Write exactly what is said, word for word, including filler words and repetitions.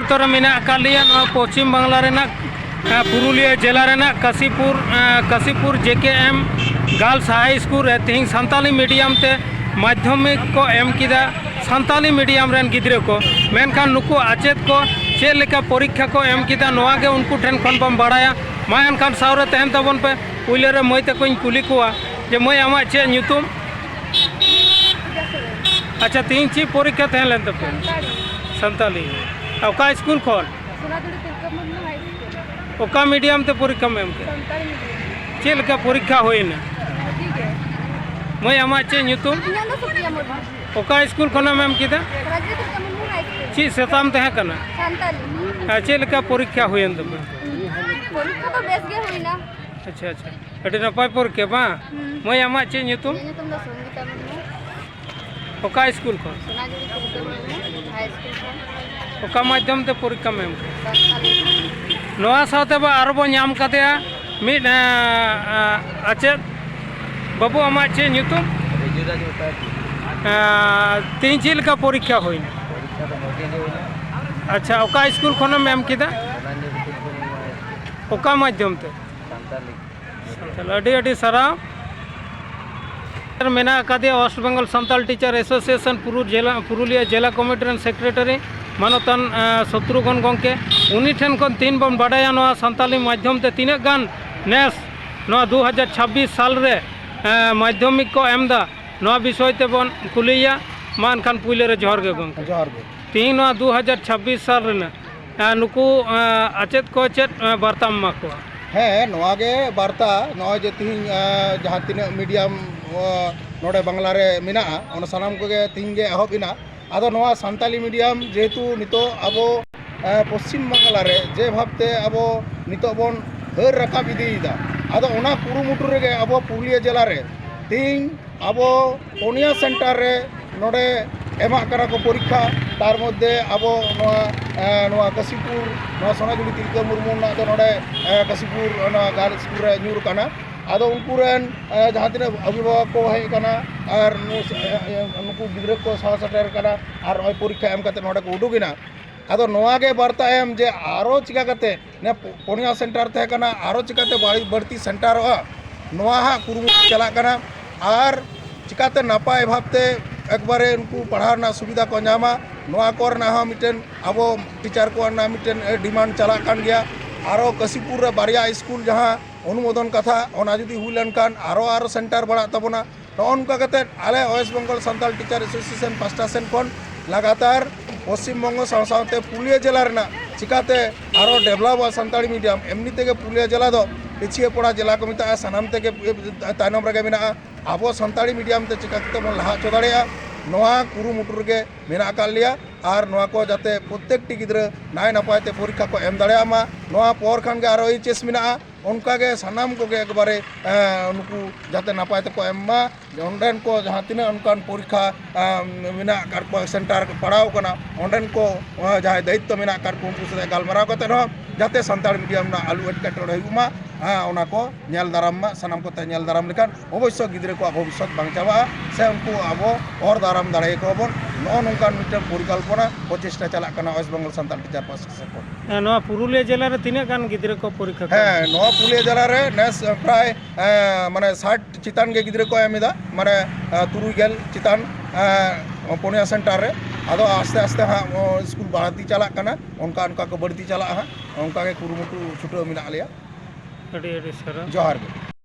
ᱚᱠᱛᱚ ᱨᱮ ᱢᱮᱱᱟᱜ ᱟᱠᱟᱫ ᱞᱮᱭᱟ ᱱᱚᱣᱟ ᱯᱚᱪᱷᱤᱢ ᱵᱟᱝᱞᱟ ᱨᱮᱱᱟᱜ, ᱮ, ᱯᱩᱨᱩᱞᱤᱭᱟᱹ ᱡᱮᱞᱟ ᱨᱮᱱᱟᱜ ᱠᱟᱥᱤᱯᱩᱨ, ᱮ, ᱠᱟᱥᱤᱯᱩᱨ ᱡᱮ ᱠᱮ ᱮᱢ Girls High School ᱨᱮ ᱛᱮᱦᱮᱧ ᱥᱟᱱᱛᱟᱞᱤ medium ᱛᱮ ᱢᱟᱫᱽᱫᱷᱚᱢᱤᱠ ᱠᱚ ᱮᱢ ᱠᱮᱫᱟ ᱥᱟᱱᱛᱟᱞᱤ medium ᱨᱮᱱ ᱜᱤᱫᱽᱨᱟᱹ ᱠᱚ᱾ ᱢᱮᱱᱠᱷᱟᱱ ᱱᱩᱠᱩ ᱟᱪᱮᱫ ᱠᱚ ᱪᱮᱫ ᱞᱮᱠᱟ ᱯᱚᱨᱤᱠᱠᱷᱟ ᱠᱚ ᱮᱢ ᱠᱮᱫᱟ, ᱱᱚᱣᱟ ᱜᱮ ᱩᱱᱠᱩ ᱴᱷᱮᱱ ᱠᱷᱚᱱ ᱵᱚᱱ ᱵᱟᱲᱟᱭᱟ᱾ ᱢᱟ ᱮᱱᱠᱷᱟᱱ ᱥᱟᱶ ᱨᱮ ᱛᱟᱦᱮᱱ ᱛᱟᱵᱚᱱ ᱯᱮ᱾ ᱯᱩᱭᱞᱟᱹ ᱨᱮ ᱢᱟᱹᱭ ᱛᱟᱠᱚᱧ ᱠᱩᱞᱤ ᱠᱚᱣᱟ ᱡᱮ, ᱢᱟᱹᱭ, ᱟᱢᱟᱜ ᱪᱮᱫ ᱧᱩᱛᱩᱢ? ᱟᱪᱪᱷᱟ, ᱛᱮᱦᱮᱧ ᱪᱮᱫ ᱯᱚᱨᱤᱠᱠᱷᱟ ᱛᱟᱦᱮᱸ ᱞᱮᱱ ᱛᱟᱯᱮᱭᱟ? ᱥᱟᱱᱛᱟᱲᱤ᱾ ᱥᱟᱱᱛᱟᱞᱤ᱾ ᱚᱠᱟ ᱥᱠᱩᱞ ᱠᱷᱚᱱ? ᱥᱳᱱᱟᱡᱷᱩᱨᱤ ᱛᱤᱞᱠᱟᱹ ᱢᱩᱨᱢᱩ ᱦᱟᱭ ᱥᱠᱩᱞ᱾ ᱚᱠᱟ medium ᱛᱮ ᱯᱚᱨᱤᱠᱠᱷᱟᱢ ᱮᱢ ᱠᱮᱫᱟ? ᱥᱟᱱᱛᱟᱲᱤ medium᱾ ᱪᱮᱫ ᱞᱮᱠᱟ ᱯᱚᱨᱤᱠᱠᱷᱟ ᱦᱩᱭᱱᱟ? ᱵᱷᱟᱹᱜᱤ ᱜᱮ᱾ ᱢᱟᱹᱭ, ᱟᱢᱟᱜ ᱪᱮᱫ ᱧᱩᱛᱩᱢ? ᱤᱧᱟᱹᱜ ᱫᱚ ᱥᱩᱯᱨᱤᱭᱟ ᱢᱩᱨᱢᱩ᱾ ᱚᱠᱟ ᱥᱠᱩᱞ ᱠᱷᱚᱱᱮᱢ ᱮᱢ ᱠᱮᱫᱟ? ᱥᱳᱱᱟᱡᱷᱩᱨᱤ ᱛᱤᱞᱠᱟᱹ ᱢᱩᱨᱢᱩ ᱦᱟᱭ ᱥᱠᱩᱞ᱾ ᱪᱮᱫ ᱥᱟᱛᱟᱢ ᱛᱟᱦᱮᱸ ᱠᱟᱱᱟ? ᱥᱟᱱᱛᱟᱲᱤ᱾ ᱟᱨ ᱪᱮᱫ ᱞᱮᱠᱟ ᱯᱚᱨᱤᱠᱠᱷᱟ ᱦᱩᱭᱮᱱ ᱛᱟᱯᱮᱭᱟ? ᱯᱚᱨᱤᱠᱠᱷᱟ ᱫᱚ ᱵᱮᱥ ᱜᱮ ᱦᱩᱭᱱᱟ᱾ ᱟᱪᱪᱷᱟ, ᱟᱪᱪᱷᱟ, ᱟᱹᱰᱤ ᱱᱟᱯᱟᱭ ᱯᱚᱨᱤᱠᱠᱷᱟ ᱵᱟᱝ? ᱦᱩᱸ᱾ ᱢᱟᱹᱭ, ᱟᱢᱟᱜ ᱪᱮᱫ ᱧᱩᱛᱩᱢ? ᱤᱧᱟᱹᱜ ᱧᱩᱛᱩᱢ ᱫᱚ ᱥᱚᱝᱜᱤᱛᱟ ᱢᱩᱨᱢᱩ᱾ ᱚᱠᱟ ᱥᱠᱩᱞ ᱠᱷᱚᱱ? ᱥᱳᱱᱟᱡᱷᱩᱨᱤ ᱛᱤᱞᱠᱟᱹ ᱢᱩᱨᱢᱩ ᱦᱟᱭ ᱥᱠᱩᱞ ᱠᱷᱚᱱ᱾ ᱚᱠᱟ ᱢᱟᱫᱽᱫᱷᱚᱢ ᱛᱮ ᱯᱚᱨᱤᱠᱠᱷᱟᱢ ᱮᱢ ᱠᱮᱫᱟ? ᱥᱟᱱᱛᱟᱞᱤ᱾ ᱱᱚᱣᱟ ᱥᱟᱶᱛᱮ ᱵᱟ ᱟᱨᱚ ᱵᱚ ᱧᱟᱢ ᱠᱟᱫᱮᱭᱟ ᱢᱤᱫ, ᱮᱸ, ᱮᱸ, ᱟᱪᱮᱫ ᱵᱟᱹᱵᱩ, ᱟᱢᱟᱜ ᱪᱮᱫ ᱧᱩᱛᱩᱢ? ᱨᱤᱡᱩ ᱨᱟᱡᱽ ᱢᱩᱠᱷᱟᱨᱡᱤ᱾ ᱮᱸ, ᱛᱮᱦᱮᱧ ᱪᱮᱫ ᱞᱮᱠᱟ ᱯᱚᱨᱤᱠᱠᱷᱟ ᱦᱩᱭᱱᱟ? ᱯᱚᱨᱤᱠᱠᱷᱟ ᱫᱚ ᱵᱷᱟᱜᱮ ᱜᱮ ᱦᱩᱭᱱᱟ᱾ ᱟᱪᱪᱷᱟ, ᱚᱠᱟ ᱥᱠᱩᱞ ᱠᱷᱚᱱᱮᱢ ᱮᱢ ᱠᱮᱫᱟ? ᱥᱳᱱᱟᱡᱷᱩᱨᱤ ᱛᱤᱞᱠᱟᱹ ᱢᱩᱨᱢᱩ ᱦᱟᱭ ᱥᱠᱩᱞ᱾ ᱚᱠᱟ ᱢᱟᱫᱽᱫᱷᱚᱢ ᱛᱮ? ᱥᱟᱱᱛᱟᱞᱤ᱾ ᱥᱟᱱᱛᱟᱞᱤ᱾ ᱟᱹᱰᱤ ᱟᱹᱰᱤ ᱥᱟᱨᱦᱟᱣ᱾ ᱢᱮᱱᱟᱜ ᱟᱠᱟᱫᱮᱭᱟ West Bengal Santal Teacher Association ᱯᱩᱨᱩ ᱡᱮᱞᱟ, ᱯᱩᱨᱩᱞᱤᱭᱟᱹ ᱡᱮᱞᱟ ᱠᱚᱢᱤᱴᱤ ᱨᱮᱱ ᱥᱮᱠᱨᱮᱴᱟᱨᱤ ᱢᱟᱱᱚᱛᱟᱱ, ᱮᱸ, ᱥᱚᱛᱨᱩᱜᱷᱚᱱ ᱜᱚᱢᱠᱮ᱾ ᱩᱱᱤ ᱴᱷᱮᱱ ᱠᱷᱚᱱ ᱛᱮᱦᱮᱧ ᱵᱚᱱ ᱵᱟᱰᱟᱭᱟ ᱱᱚᱣᱟ ᱥᱟᱱᱛᱟᱞᱤ ᱢᱟᱫᱽᱫᱷᱚᱢ ᱛᱮ ᱛᱤᱱᱟᱹᱜ ᱜᱟᱱ ᱱᱮᱥ ᱱᱚᱣᱟ ᱫᱩ ᱦᱟᱡᱟᱨ ᱪᱷᱟᱵᱵᱤᱥ ᱥᱟᱞ ᱨᱮ, ᱮᱸ, ᱢᱟᱫᱽᱫᱷᱚᱢᱤᱠ ᱠᱚ ᱮᱢ ᱮᱫᱟ, ᱱᱚᱣᱟ ᱵᱤᱥᱚᱭ ᱛᱮᱵᱚᱱ ᱠᱩᱞᱤᱭᱮᱭᱟ᱾ ᱢᱟ ᱮᱱᱠᱷᱟᱱ ᱯᱩᱭᱞᱟᱹ ᱨᱮ ᱡᱚᱦᱟᱨ ᱜᱮ ᱜᱚᱢᱠᱮ᱾ ᱡᱚᱦᱟᱨ ᱜᱮ᱾ ᱛᱮᱦᱮᱧ ᱱᱚᱣᱟ ᱫᱩ ᱦᱟᱡᱟᱨ ᱪᱷᱟᱵᱵᱤᱥ ᱥᱟᱞ ᱨᱮᱱᱟᱜ ᱟᱨ ᱱᱩᱠᱩ, ᱟᱸ, ᱟᱪᱮᱫ ᱠᱚ ᱪᱮᱫ, ᱟᱸ, ᱵᱟᱨᱛᱟᱢ ᱮᱢᱟ ᱠᱚᱣᱟ? ᱦᱮᱸ, ᱱᱚᱣᱟ ᱜᱮ ᱵᱟᱨᱛᱟ, ᱱᱚᱜᱼᱚᱭ ᱡᱮ ᱛᱤᱦᱤᱧ, ᱟᱸ, ᱡᱟᱦᱟᱸ ᱛᱤᱱᱟᱹᱜ medium, ᱟᱸ, ᱱᱚᱰᱮ ᱵᱟᱝᱞᱟ ᱨᱮ ᱢᱮᱱᱟᱜᱼᱟ, ᱚᱱᱟ ᱥᱟᱱᱟᱢ ᱠᱚᱜᱮ ᱛᱤᱦᱤᱧ ᱜᱮ ᱮᱦᱚᱵ ᱮᱱᱟ᱾ ᱟᱫᱚ ᱱᱚᱣᱟ ᱥᱟᱱᱛᱟᱞᱤ medium ᱡᱮᱦᱮᱛᱩ ᱱᱤᱛᱚᱜ ᱟᱵᱚ, ᱟᱸ, ᱯᱚᱥᱪᱤᱢ ᱵᱟᱝᱞᱟ ᱨᱮ ᱡᱮ ᱵᱷᱟᱵᱽᱛᱮ ᱟᱵᱚ ᱱᱤᱛᱚᱜ ᱵᱚᱱ ᱦᱟᱹᱨ ᱨᱟᱠᱟᱵ ᱤᱫᱤᱭᱮᱫᱟ, ᱟᱫᱚ ᱚᱱᱟ ᱠᱩᱨᱩᱢᱩᱴᱩ ᱨᱮᱜᱮ ᱟᱵᱚ ᱯᱩᱨᱩᱞᱤᱭᱟᱹ ᱡᱮᱞᱟ ᱨᱮ ᱛᱤᱦᱤᱧ ᱟᱵᱚ ᱯᱩᱱᱭᱟ center ᱨᱮ ᱱᱚᱰᱮ ᱮᱢᱟᱜ ᱠᱟᱱᱟ ᱠᱚ ᱯᱚᱨᱤᱠᱠᱷᱟ᱾ ᱛᱟᱨ ᱢᱚᱫᱽᱫᱷᱮ ᱟᱵᱚ ᱱᱚᱣᱟ, ᱮ, ᱱᱚᱣᱟ ᱠᱟᱥᱤᱯᱩᱨ, ᱱᱚᱣᱟ ᱥᱳᱱᱟᱡᱷᱩᱨᱤ ᱛᱤᱞᱠᱟᱹ ᱢᱩᱨᱢᱩ ᱨᱮᱱᱟᱜ ᱫᱚ ᱱᱚᱰᱮ, ᱮ, ᱠᱟᱥᱤᱯᱩᱨ ᱱᱚᱣᱟ girls ᱥᱠᱩᱞ ᱨᱮ ᱧᱩᱨ ᱠᱟᱱᱟ᱾ ᱟᱫᱚ ᱩᱱᱠᱩ ᱨᱮᱱ, ᱮ, ᱡᱟᱦᱟᱸ ᱛᱤᱱᱟᱹᱜ ᱚᱵᱷᱤᱵᱷᱟᱵᱚᱠ ᱠᱚ ᱦᱮᱡ ᱟᱠᱟᱱᱟ ᱟᱨ ᱱᱩ-, ᱮ, ᱮ, ᱱᱩᱠᱩ ᱜᱤᱫᱽᱨᱟᱹ ᱠᱚ ᱥᱟᱶ ᱥᱮᱴᱮᱨ ᱟᱠᱟᱱᱟ ᱟᱨ ᱱᱚᱜᱼᱚᱭ ᱯᱚᱨᱤᱠᱠᱷᱟ ᱮᱢ ᱠᱟᱛᱮ ᱱᱚᱰᱮ ᱠᱚ ᱩᱰᱩᱠ ᱮᱱᱟ᱾ ᱟᱫᱚ ᱱᱚᱣᱟ ᱜᱮ ᱵᱟᱨᱛᱟ ᱮᱢ ᱡᱮ ᱟᱨᱚ ᱪᱤᱠᱟ ᱠᱟᱛᱮ ᱱᱮ ᱯᱩᱱᱭᱟ ᱥᱮᱱᱴᱟᱨ ᱛᱟᱦᱮᱸ ᱠᱟᱱᱟ, ᱟᱨᱚ ᱪᱤᱠᱟᱛᱮ ᱵᱟᱹᱲᱤ-, ᱵᱟᱹᱲᱛᱤ ᱥᱮᱱᱴᱟᱨᱚᱜᱼᱟ, ᱱᱚᱣᱟ ᱦᱟᱸᱜ ᱠᱩᱨᱩᱢᱩᱴᱩ ᱪᱟᱞᱟᱜ ᱠᱟᱱᱟ᱾ ᱟᱨ ᱪᱤᱠᱟᱛᱮ ᱱᱟᱯᱟᱭ ᱵᱷᱟᱵᱽᱛᱮ ᱮᱠᱵᱟᱨᱮ ᱩᱱᱠᱩ ᱯᱟᱲᱦᱟᱣ ᱨᱮᱱᱟᱜ ᱥᱩᱵᱤᱫᱷᱟ ᱠᱚ ᱧᱟᱢᱟ, ᱱᱚᱣᱟ ᱠᱚ ᱨᱮᱱᱟᱜ ᱦᱚᱸ ᱢᱤᱫᱴᱮᱱ ᱟᱵᱚ ᱴᱤᱪᱟᱨ ᱠᱚ ᱨᱮᱱᱟᱜ ᱢᱤᱫᱴᱮᱱ ᱰᱤᱢᱟᱱᱰ ᱪᱟᱞᱟᱜ ᱠᱟᱱ ᱜᱮᱭᱟ᱾ ᱟᱨᱚ ᱠᱟᱥᱤᱯᱩᱨ ᱨᱮ ᱵᱟᱨᱭᱟ ᱥᱠᱩᱞ ᱡᱟᱦᱟᱸ ᱚᱱᱩᱢᱳᱫᱚᱱ ᱠᱟᱛᱷᱟ, ᱚᱱᱟ ᱡᱩᱫᱤ ᱦᱩᱭ ᱞᱮᱱᱠᱷᱟᱱ ᱟᱨᱚ ᱟᱨᱚ ᱥᱮᱱᱴᱟᱨ ᱵᱟᱲᱟᱜ ᱛᱟᱵᱚᱱᱟ᱾ ᱱᱚᱜᱼᱚ ᱱᱚᱝᱠᱟ ᱠᱟᱛᱮᱫ ᱟᱞᱮ West Bengal Santal teacher association ᱯᱟᱥᱴᱟ ᱥᱮᱱ ᱠᱷᱚᱱ ᱞᱟᱜᱟᱛᱟᱨ ᱯᱚᱥᱪᱤᱢ ᱵᱚᱝᱜᱚ ᱥᱟᱶ ᱥᱟᱶᱛᱮ ᱯᱩᱨᱩᱞᱤᱭᱟᱹ ᱡᱮᱞᱟ ᱨᱮᱱᱟᱜ ᱪᱤᱠᱟᱛᱮ ᱟᱨᱚ ᱰᱮᱵᱷᱞᱚᱯᱚᱜᱼᱟ ᱥᱟᱱᱛᱟᱲᱤ ᱢᱤᱰᱤᱭᱟᱢ᱾ ᱮᱢᱱᱤ ᱛᱮᱜᱮ ᱯᱩᱨᱩᱞᱤᱭᱟᱹ ᱡᱮᱞᱟ ᱫᱚ ᱯᱤᱪᱷᱤᱭᱟᱹ ᱯᱚᱲᱟ ᱡᱮᱞᱟ ᱠᱚ ᱢᱮᱛᱟᱜᱼᱟ, ᱥᱟᱱᱟᱢ ᱛᱮᱜᱮ ᱛᱟᱭᱱᱚᱢ ᱨᱮᱜᱮ ᱢᱮᱱᱟᱜᱼᱟ᱾ ᱟᱵᱚ ᱥᱟᱱᱛᱟᱲᱤ ᱢᱤᱰᱤᱭᱟᱢ ᱛᱮ ᱪᱤᱠᱟ ᱠᱟᱛᱮ ᱵᱚᱱ ᱞᱟᱦᱟ ᱦᱚᱪᱚ ᱫᱟᱲᱮᱭᱟᱜᱼᱟ, ᱱᱚᱣᱟ ᱠᱩᱨᱩᱢᱩᱴᱩ ᱨᱮᱜᱮ ᱢᱮᱱᱟᱜ ᱟᱠᱟᱫ ᱞᱮᱭᱟ᱾ ᱟᱨ ᱱᱚᱣᱟ ᱠᱚ ᱡᱟᱛᱮ ᱯᱨᱚᱛᱮᱠᱴᱤ ᱜᱤᱫᱽᱨᱟᱹ ᱱᱟᱭ ᱱᱟᱯᱟᱭ ᱛᱮ ᱯᱚᱨᱤᱠᱠᱷᱟ ᱠᱚ ᱮᱢ ᱫᱟᱲᱮᱭᱟᱜ ᱢᱟ᱾ ᱱᱚᱣᱟ ᱯᱚᱨ ᱠᱷᱟᱱ ᱜᱮ ᱟᱨᱚ ᱮᱭᱤᱪ ᱮᱥ ᱢᱮᱱᱟᱜᱼᱟ, ᱚᱱᱠᱟ ᱜᱮ ᱥᱟᱱᱟᱢ ᱠᱚᱜᱮ ᱮᱠᱵᱟᱨᱮ, ᱮᱸ, ᱱᱩᱠᱩ ᱡᱟᱛᱮ ᱱᱟᱯᱟᱭ ᱛᱮᱠᱚ ᱮᱢ ᱢᱟ᱾ ᱚᱸᱰᱮᱱ ᱠᱚ ᱡᱟᱦᱟᱸ ᱛᱤᱱᱟᱹᱜ ᱚᱱᱠᱟᱱ ᱯᱚᱨᱤᱠᱠᱷᱟ, ᱮᱸ, ᱢᱮᱱᱟᱜ ᱟᱠᱟᱫ ᱠᱚᱣᱟ, ᱥᱮᱱᱴᱟᱨ ᱯᱟᱲᱟᱣ ᱠᱟᱱᱟ, ᱚᱸᱰᱮᱱ ᱠᱚ, ᱮᱸ, ᱡᱟᱦᱟᱸᱭ ᱫᱟᱭᱤᱛᱛᱚ ᱢᱮᱱᱟᱜ ᱟᱠᱟᱫ ᱠᱚ, ᱩᱱᱠᱩ ᱥᱟᱛᱮ ᱜᱟᱞᱢᱟᱨᱟᱣ ᱠᱟᱛᱮ ᱨᱮᱦᱚᱸ ᱡᱟᱛᱮ ᱥᱟᱱᱛᱟᱲᱤ ᱢᱤᱰᱤᱭᱟᱢ ᱨᱮᱱᱟᱜ ᱟᱞᱚ ᱮᱴᱠᱮᱴᱚᱬᱮ ᱦᱩᱭᱩᱜ ᱢᱟ, ᱦᱮᱸ, ᱚᱱᱟ ᱠᱚ ᱧᱮᱞ ᱫᱟᱨᱟᱢ ᱢᱟ᱾ ᱥᱟᱱᱟᱢ ᱠᱚᱛᱮ ᱧᱮᱞ ᱫᱟᱨᱟᱢ ᱞᱮᱠᱷᱟᱱ ᱚᱵᱚᱥᱥᱚ ᱜᱤᱫᱽᱨᱟᱹ ᱠᱚᱣᱟᱜ ᱵᱷᱚᱵᱤᱥᱥᱚᱛ ᱵᱟᱝ ᱪᱟᱵᱟᱜᱼᱟ, ᱥᱮ ᱩᱱᱠᱩ ᱟᱵᱚ ᱦᱚᱨ ᱫᱟᱨᱟᱢ ᱫᱟᱲᱮᱭᱟᱠᱚᱣᱟ ᱵᱚᱱ᱾ ᱱᱚᱜᱼᱚ ᱱᱚᱝᱠᱟᱱ ᱢᱤᱫᱴᱮᱱ ᱯᱚᱨᱤᱠᱚᱞᱯᱚᱱᱟ ᱯᱨᱚᱪᱮᱥᱴᱟ ᱪᱟᱞᱟᱜ ᱠᱟᱱᱟ ᱳᱭᱮᱥᱴ ᱵᱮᱝᱜᱚᱞ ᱥᱟᱱᱛᱟᱲ ᱴᱤᱪᱟᱨ ᱯᱟᱥᱴᱟ ᱥᱮᱫ ᱠᱷᱚᱱ᱾ ᱦᱮᱸ, ᱱᱚᱣᱟ ᱯᱩᱨᱩᱞᱤᱭᱟᱹ ᱡᱮᱞᱟ ᱨᱮ ᱛᱤᱱᱟᱹᱜ ᱜᱟᱱ ᱜᱤᱫᱽᱨᱟᱹ ᱠᱚ ᱯᱚᱨᱤᱠᱠᱷᱟ ᱠᱚ ᱮᱢ? ᱦᱮᱸ, ᱱᱚᱣᱟ ᱯᱩᱨᱩᱞᱤᱭᱟᱹ ᱡᱮᱞᱟ ᱨᱮ ᱱᱮᱥ ᱯᱨᱟᱭ, ᱮᱸ, ᱢᱟᱱᱮ ᱥᱟᱴ ᱪᱮᱛᱟᱱ ᱜᱮ ᱜᱤᱫᱽᱨᱟᱹ ᱠᱚ ᱮᱢ ᱮᱫᱟ, ᱢᱟᱱᱮ, ᱮᱸ, ᱛᱩᱨᱩᱭ ᱜᱮᱞ ᱪᱮᱛᱟᱱ, ᱮᱸ, ᱯᱩᱱᱭᱟ ᱥᱮᱱᱴᱟᱨ ᱨᱮ᱾ ᱟᱫᱚ ᱟᱥᱛᱮ ᱟᱥᱛᱮ ᱦᱟᱸᱜ, ᱚ, ᱥᱠᱩᱞ ᱵᱟᱹᱲᱛᱤ ᱪᱟᱞᱟᱜ ᱠᱟᱱᱟ, ᱚᱱᱠᱟ ᱚᱱᱠᱟ ᱠᱚ ᱵᱟᱹᱲᱛᱤ ᱪᱟᱞᱟᱜᱼᱟ ᱦᱟᱸᱜ, ᱚᱱᱠᱟ ᱜᱮ ᱠᱩᱨᱩᱢᱩᱴᱩ ᱪᱷᱩᱴᱟᱹᱣ ᱢᱮᱱᱟᱜ ᱞᱮᱭᱟ᱾ ᱟᱹᱰᱤ ᱟᱹᱰᱤ ᱥᱟᱨᱦᱟᱣ᱾ ᱡᱚᱦᱟᱨ ᱜᱮ᱾